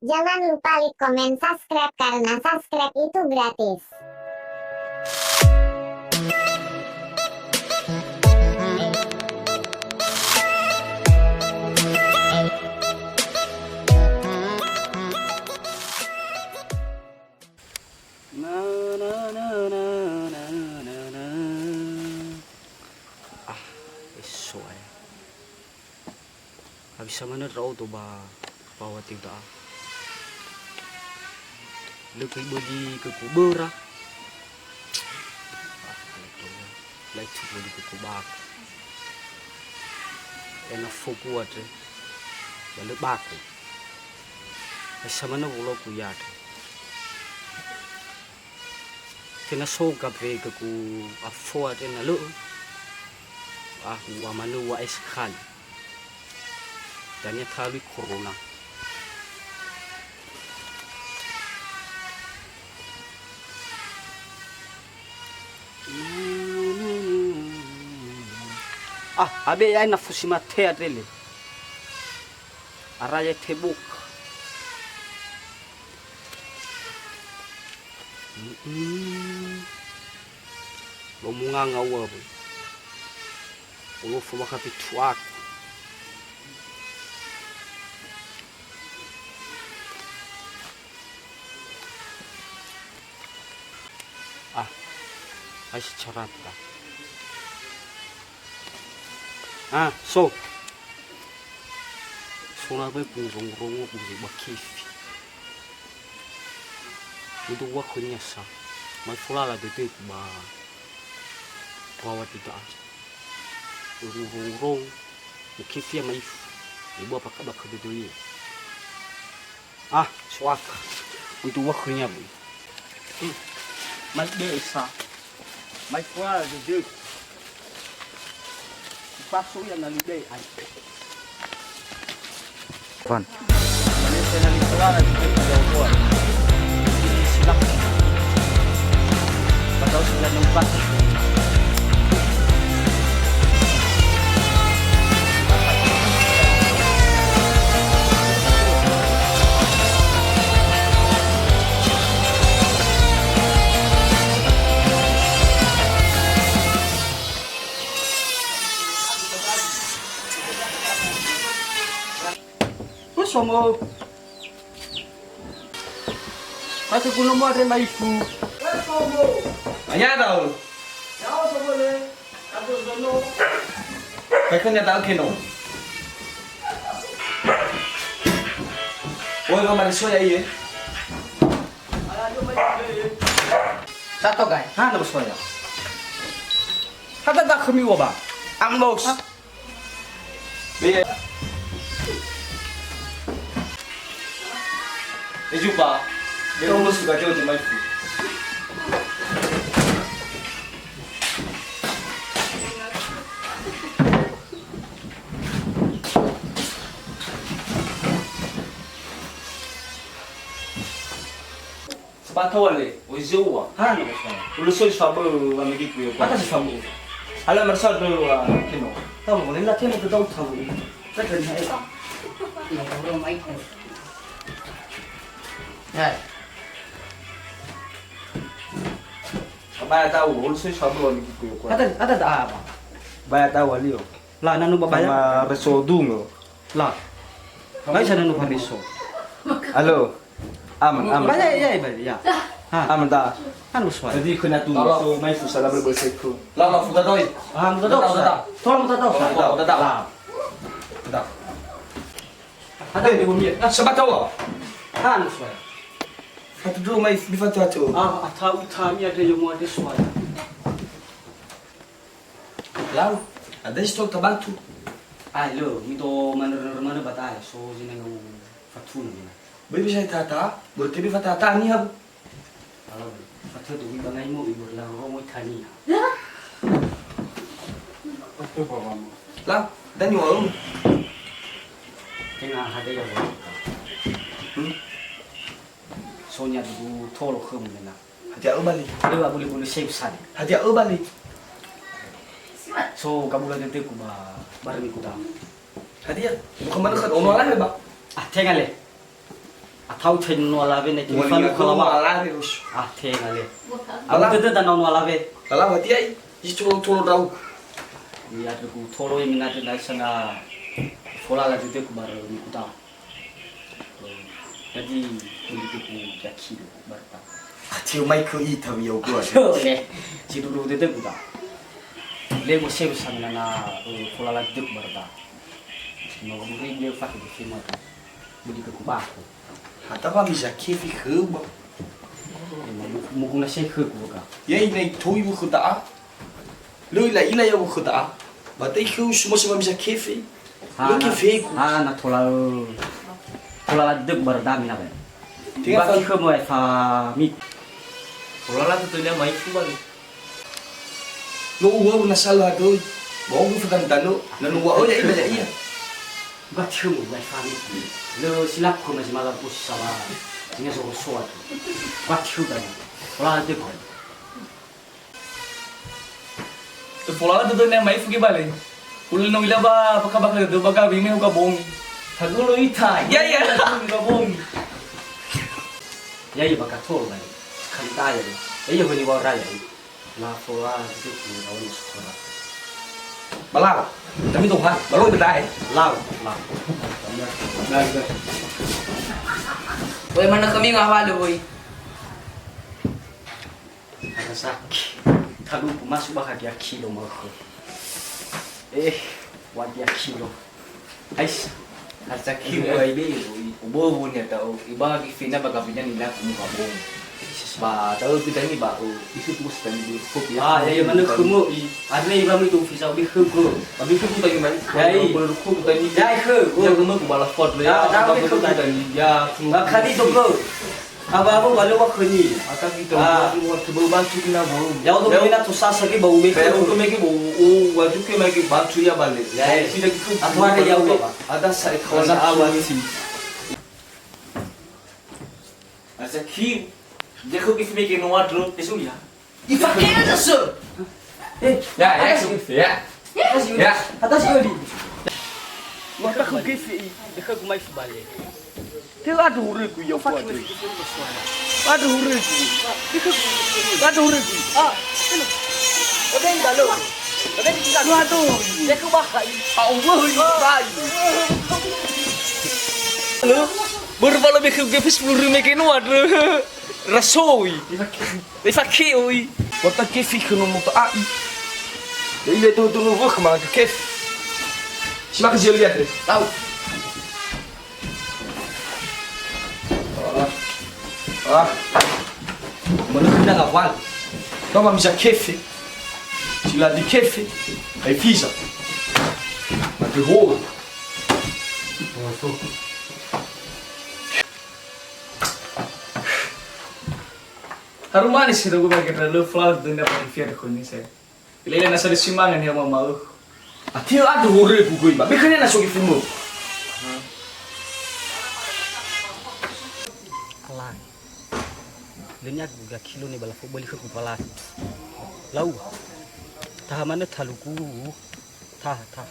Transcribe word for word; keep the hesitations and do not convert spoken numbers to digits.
Jangan lupa like, comment, subscribe karena subscribe itu gratis. Na, na, na, na, na, na, na. Ah, eso ae. Habisa manö ndra'odo ba mbaŵa dödöa. Lö göi böli gögu böra. Ah, lö göi böli gögu bako. Ena'ö fogu andre, ba lö bako. Habisa manö wologu ia andre. Tenga so gabe gögu afo andre na lö'ö. Ah, ua manö ua es kali. Dania talui corona. Ah, abe yae na fusi mate andre le. Ara ya tebuk. Mm-mm. Lo munganga ua, boy. Olofo maka petuaku. Ah, ai si carata. Ah, so. So na be bu rongo-rongo bu ba kefi. Udu wa khönia sa. Mai folala dödögu ba mbaŵa dödöa. Rongo-rongo. Mu kefi ya mai fu. Ibu apa kaba ke dödö ye. Ah, soaka. Untuk waktunya, Bu. Hmm. Mai desa. Mai kuala dede. Paso ya ngali deh, ai. Pan. Mana saya ngali kuala dede, ada buat. Ini silap. Patau sembilan empat. Wes, Somo. Pake gunomo andre maifu. Wes, Somo. Anya dau. Yao, Somo le. Aku sono. Pake nya dau keno. Woi, wa marisoya iye. Sato gai. Ha, na bosoya. Hata tak kemi wa ba. Ang bos. Iya. Eh, jumpa. Dia umur suka jauh di Maifu. Sabato ale, oi zeua. Ha, na bosa. Ulu soi sabe wa megiku yo. Ata si famu. Ala marsa do wa keno. Tahu boleh lah keno ke tahu tahu. Kita kena hai. Ya, orang mai. Ya. Baya tahu, ulu soi sabe wa megiku yo. Ata, ata tak apa. Baya tahu alio. Lah, nanu babaya. Sama reso dungo. Lah. Ngai sa nanu fariso. Halo. Aman, aman. Baya, ya, baya, ya. Ha. Aman ta. Anu suai. Jadi kena tu so mai fusa la berseko. Lah, lah, futa toi. Ah, muta tau. Tolong muta tau. Futa. Futa. Ada di bumi. Sebab tahu. Anu suai. Fatu dulu mai di fatu fatu. Ah, atau tami ada yang mau ada suai. Lau, ada si tou tabatu. Ai, lo, mito manör-nör manö ba ta'e, so zinanga u fatunu mina. Böi bisa tata, böi tebi fatata niha. Lau, fatö tu iba ngai mo, ibu lau romo tania. Lau, dan ni warum. Tengah ada ya, Bang. Hmm? Sonya dudu tolo khöm mina. Hadia öbali. Lewat bulu-bulu sewu sani. Hadia öbali. So, kabula teteku ba, bareng ku dalam. Hadia, bukan mana kan ono lah, ba. Ah, tenga le. Atau cai nono alawe na Wali fanu aku kalawa. Alawe, us. Ah, tenga le. Bala. Aku tete dan nono alawe. Bala, hati ai. Isi tolo-tolo dau. Iya, aku tolo yang minat dan sana. Fola la tete ku baru ni kuta. Jadi, begitu ku yakin baru tak. Atio mai ko ita wiau gua. Atio le. Si dulu tete kuta. Le mo seru samina na, eh, fola la tete ku baru tak. Mau guri dia fakir di sini tu. Budi ke kubaku. Hata ba miza kefe khöu ba. Eh, mu-, muguna se khöu ku ka. Ya ina itoi bu khöu ta'a. Lö ila ila ya bu khöu ta'a. Ba tai khöu semua semua miza kefe. Lö kefe ku. Ha, na tola, tola la dek baru dami na ba. Tiga ba fa- khöu mo fa mi. Tola la tu tu dia mai ku ba. No uwau na sala doi. Ba ugu fadan tano, na no wa'o ya ina ya iya. Ba tihu mai fami. Lo silaku ma jimala bus sama. Singa so so atu. Ba tihu kan. Pola te ko. Te pola la dodone mai fugi bale. Ule no ila ba baka-baka do baka bime uga bongi. Tagolo ita. Ya, ya. Uga bongi. Ya, ya, baka tol bale. Kan taya. Ya, ya, honi wa raya. Lafola gitu, lawan sekolah. Balau, kami tuh, ha? Balau bedae. Lau, lau. Woi, mana kami ngawal, woi? Ada sakit. Tadu masuk bah dia kilo mau. Eh, wan dia kilo. Ais. Harca kiu ai be, o bobo ni atau ibawa ki fina ba kafina ni laku muka bobo. Ba tahu kita ni ba, o, isu tu stan di kopi. Ah, ya, ya, mana kamu? Ada ni ba mi tu visa be ke ko. Tapi ke buta ni mai. Ya, i. Baru ko buta ni. Ya, ke. Ya, kamu ku bala fot lo ya. Ya, tahu ke ko tadi. Ya, semua. Ba kali tu ko. Aba-aba bale wa khöni. Ata kita, ah, wa, wa, wa, bantu kina, bro. Ya, untuk mina tu sasa ke bau meke. Ya, untuk meke bau, oh, wajib ke meke bantu ya bale. Ya, ya. Sida ke. Atu ada ya, Pak. Ada saya kawan awal sih. Asa ki, dia kok bisa meke no wadro, ya sudah. Ifakea sir. Eh, ya, ya, atas, ya. Ya. Atas, atas, Yodi. Maka ku gefe i. Deka ku mai fubale. Te adu hureku yo kuat. Adu hureku. Adu hureku. Ah, ini. Oke, enggak lo. Oke, enggak. Lu adu. Deka bahai. Ah, Allah, ini bahai. Lo, baru kalau bikin gefe sepuluh ribu ke no adu. Rasoi. Ifakea oi. Kota kefe khöu no moto a'i. Ya, ile tu tu wöh ma kefe. Si maka jeli andre. Tau. Ah. Ah. Mana kena ngawal. Tau ma miza kefe. Sila di kefe. Ai fiza. Mati ho. Haru manis gitu gue bagi terlalu flower dan dapat fiar aku ini saya. Lele nasa di simangan ya mama uh. Ati adu hore ku gue ba. Bekane na sogi fumo. Alang. Lenya gue kilo ne bala fo beli ke ku pala. Lau. Taha mana taluku. Taha, taha.